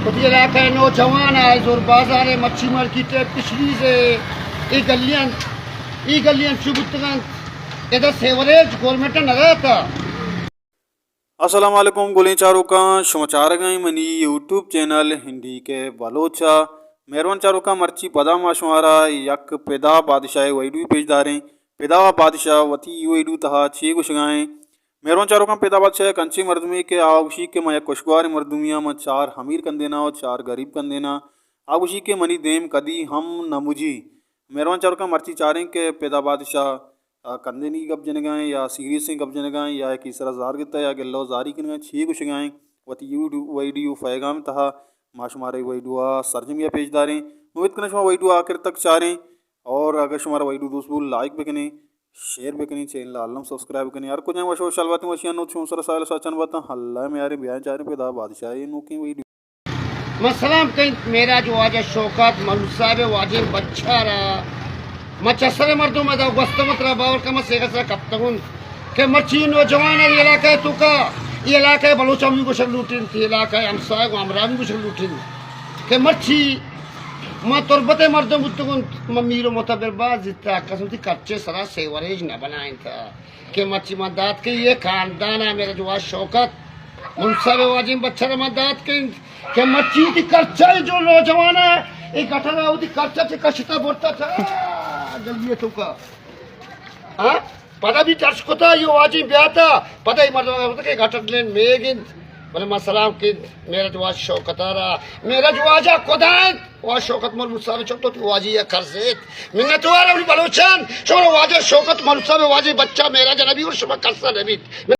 وتی علاقہ ءِ نوجوان ءَ زور بازار ءِ مرچی مارکیٹ ءِ پشریز ءِ اے گلیاں، اے گلیاں چو بوتگ اَنت؟ ادا سیوریج گورنمنٹ ءَ نہ داتا۔ السلام علیکم گلیں چاروکاں، شما چارگ ءَ ایں منی یوٹیوب چینل ہندی کے بلوچ ءَ۔ مہروان چاروکاں، مرچی پدا ما شمارا یک پدا بادشاہ ءِ ویڈیو پیش داریں۔ پدا بادشاہ وتی ویڈیو تہا چے گوشگ ءَ ایں؟ مہروان چاروکاں، پدا بادشاہ یک انچیں مردمے کہ آ گوشی کہ من یک خوشگواریں مردمے آں، من چار امیر کندیناں ءُ چار گریب کندیناں۔ آ گوشی کہ منی دیم کدی ہم نہ مجی۔ مہروان چاروکاں، مرچی چاریں کہ پدا بادشاہ، آ، کندینی گپ جنگ ءَ ایں یا سیریسیں گپ جنگ ءَ ایں یا یکے سرا زار گتا یا گلہ ءُ زاری کنگ ءَ ایں، چی گوشگ ءَ ایں؟ وتی یوٹیوب ویڈیو پیغام تہا ما شمارا اے ویڈیو ءَ سرجمی ءَ پیش داریں۔ امید کناں شما ویڈیو آخر تک چاریں۔ اور اگر شمارا ویڈیو دوست بو، لائک بکنیں، شیئر بکنیں، چینل ءَ الم سبسکرائب بکنیں۔ ہر کجا وش وشحال باتیں، وشیاں نوت شما سرا ساہیل ءِ ساچان باتاں۔ اللہ میاریں، بیائیں چاریں پدا بادشاہ ءِ نوکیں ویڈیو۔ من سلام کئیں معراج واجہ شوکت، مولوی صاحب ءِ واجہیں بچار ءَ۔ من چہ سر مردم ادا گوستگ ءُ ترا باور کن من سیگا سرا کپتگ اوں کہ مرچی نوجوان ءَ اے علاقہ ءِ توکا، اے علاقہ ءِ بلوچاں بھی گوشگ لوٹیں، اے علاقہ ءِ ہمساہگ ءُ ہمراہ بھی گوشگ لوٹیں کہ مرچی من تربت ءِ مردم بوتگ اوں، من میر ءُ معتبر باز زیتا، کس وتی کرچ ءِ سرا سیوریج نہ بنائینتا۔ کہ مرچی من داد کئیں اے خاندان ءَ، معراج واجہ شوکت، مولوی صاحب ءِ واجہیں بچار ءَ من داد کئیں کہ مرچی وتی کرچ ءَ جو نوجوان ءَ اے گٹر ءَ وتی کرچ ءَ چہ کشتا برتا چہ گلی ءِ توکا۔ ہاں؟ پدا بھی ترس کتا، اے واجہیں بیاتا، پدا اے مردم ءَ گوشتا کہ گٹر ڈرین میگ اِنت۔ بلے من سلام کئیں معراج واجہ شوکت ءَ را۔ معراج واجہ کدا اِنت؟ واجہ شوکت، مولوی صاحب ءِ چک، تو واجہی ءَ کرزیت۔ منتوار اوں بلوچاں، شما واجہ شوکت، مولوی صاحب ءِ واجہیں بچار معراج نہ بی اور شما کرزا نہ بیت۔